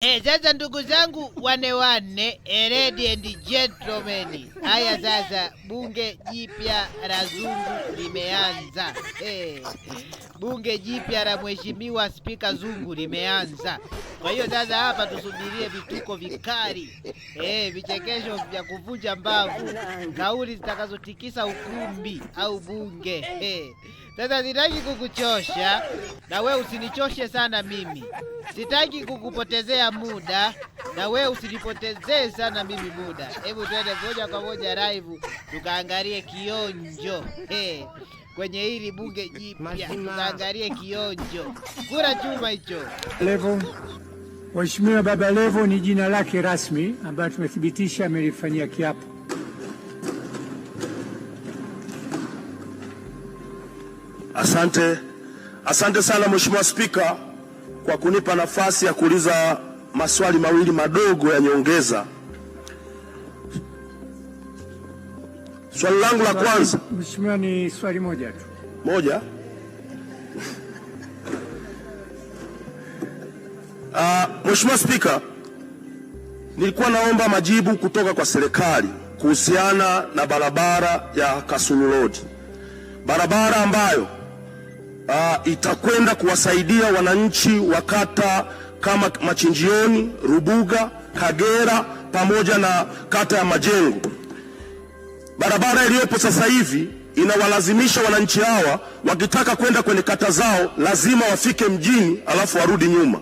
Sasa ndugu zangu wane wane, ladies and gentlemen. Haya sasa bunge jipya la Zungu limeanza. Bunge jipya la Mheshimiwa Spika Zungu limeanza. Kwa hiyo sasa hapa tusubirie vituko vikali, vichekesho vya kuvunja mbavu, kauli zitakazotikisa ukumbi au bunge. Sasa sitaki kukuchosha na we usinichoshe sana mimi. Sitaki kukupotezea muda na we usinipotezee sana mimi muda. Hebu twende moja kwa moja live tukaangalie kionjo. Kwenye hili bunge jipya tukaangalie kionjo. Kura chuma hicho. Levo. Mheshimiwa Baba Levo ni jina lake rasmi ambayo tumethibitisha amelifanyia kiapo. Asante, asante sana Mheshimiwa Spika kwa kunipa nafasi ya kuuliza maswali mawili madogo ya nyongeza. Swali langu la kwanza. Mheshimiwa, ni swali moja tu. Moja. Mheshimiwa Spika, nilikuwa naomba majibu kutoka kwa serikali kuhusiana na barabara ya Kasulu Road. Barabara ambayo itakwenda kuwasaidia wananchi wa kata kama Machinjioni, Rubuga, Kagera pamoja na kata ya Majengo. Barabara iliyopo sasa hivi inawalazimisha wananchi hawa wakitaka kwenda kwenye kata zao lazima wafike mjini alafu warudi nyuma.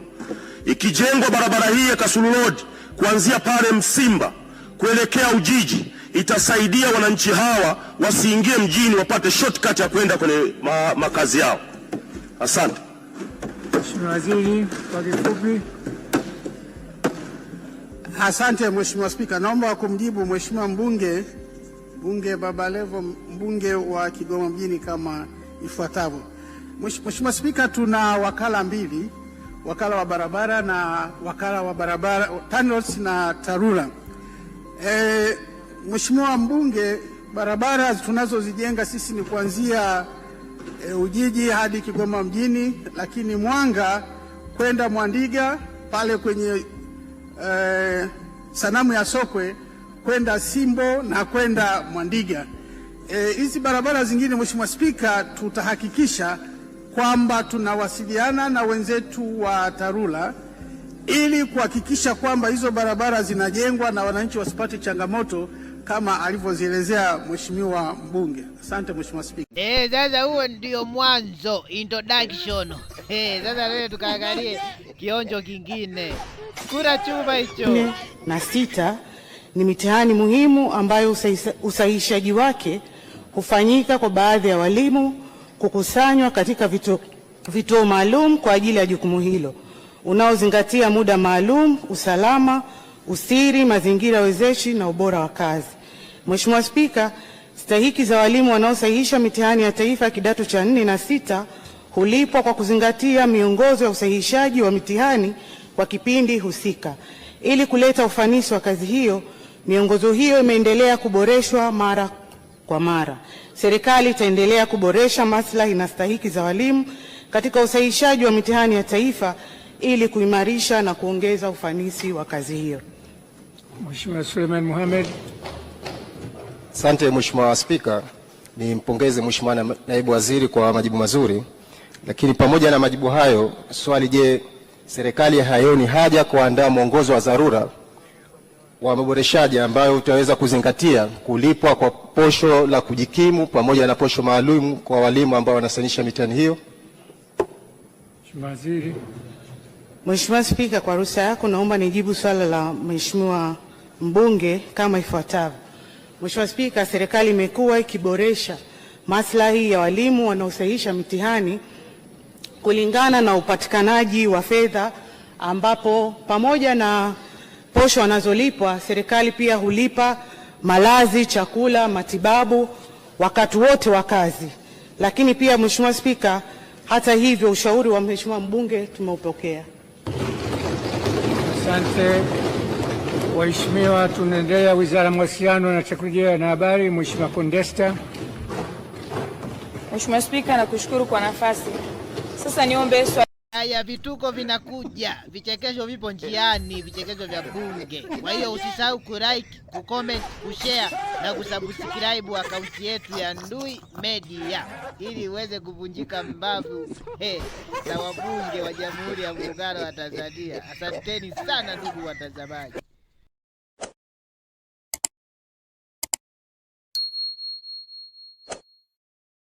Ikijengwa barabara hii ya Kasulu Road kuanzia pale Msimba kuelekea Ujiji itasaidia wananchi hawa wasiingie mjini, wapate shortcut ya kwenda kwenye makazi yao. Asante. Mheshimiwa Waziri, kwa kifupi. Asante Mheshimiwa Spika, naomba kumjibu Mheshimiwa mbunge Baba Levo, mbunge wa Kigoma mjini kama ifuatavyo. Mheshimiwa Spika, tuna wakala mbili, wakala wa barabara na wakala wa barabara TANROADS na TARURA. Mheshimiwa mbunge, barabara tunazozijenga sisi ni kuanzia Ujiji hadi Kigoma mjini, lakini Mwanga kwenda Mwandiga pale kwenye sanamu ya Sokwe kwenda Simbo na kwenda Mwandiga. Hizi barabara zingine Mheshimiwa Spika, tutahakikisha kwamba tunawasiliana na wenzetu wa TARURA ili kuhakikisha kwamba hizo barabara zinajengwa na wananchi wasipate changamoto kama alivyozielezea Mheshimiwa mbunge. Asante Mheshimiwa Spika. Sasa huo ndio mwanzo, introduction. Sasa leo tukaangalie kionjo kingine. Kura chuma hicho. 4 na 6 ni mitihani muhimu ambayo usahihishaji wake hufanyika kwa baadhi ya walimu kukusanywa katika vituo maalum kwa ajili ya jukumu hilo, unaozingatia muda maalum, usalama, usiri, mazingira wezeshi na ubora wa kazi. Mheshimiwa Spika, stahiki za walimu wanaosahihisha mitihani ya taifa kidato cha 4 na 6 hulipwa kwa kuzingatia miongozo ya usahihishaji wa mitihani kwa kipindi husika. Ili kuleta ufanisi wa kazi hiyo, miongozo hiyo imeendelea kuboreshwa mara kwa mara. Serikali itaendelea kuboresha maslahi na stahiki za walimu katika usahihishaji wa mitihani ya taifa ili kuimarisha na kuongeza ufanisi wa kazi hiyo. Mheshimiwa Suleiman Mohamed. Asante Mheshimiwa Spika, nimpongeze Mheshimiwa Naibu Waziri kwa majibu mazuri. Lakini pamoja na majibu hayo, swali, je, serikali haioni haja kuandaa mwongozo wa dharura wa maboreshaji ambayo utaweza kuzingatia kulipwa kwa posho la kujikimu pamoja na posho maalum kwa walimu ambao wanasanisha mitihani hiyo? Mheshimiwa Waziri. Mheshimiwa Spika, kwa ruhusa yako naomba nijibu swala la Mheshimiwa mbunge kama ifuatavyo. Mheshimiwa Spika, serikali imekuwa ikiboresha maslahi ya walimu wanaosahihisha mitihani kulingana na upatikanaji wa fedha, ambapo pamoja na posho wanazolipwa, serikali pia hulipa malazi, chakula, matibabu wakati wote wa kazi. Lakini pia Mheshimiwa Spika, hata hivyo ushauri wa Mheshimiwa mbunge tumeupokea. Asante. Waheshimiwa, tunaendelea Wizara ya Mawasiliano na Teknolojia na Habari, Mheshimiwa Condesta. Mheshimiwa Spika, nakushukuru kwa nafasi. Sasa niombe swali. Haya, vituko vinakuja, vichekesho vipo njiani, vichekesho vya bunge. Kwa hiyo usisahau kulike, kucomment, kushare na kusubscribe akaunti yetu ya Ndui Media ili uweze kuvunjika mbavu za wabunge wa Jamhuri ya Muungano wa Tanzania. Asanteni sana ndugu watazamaji.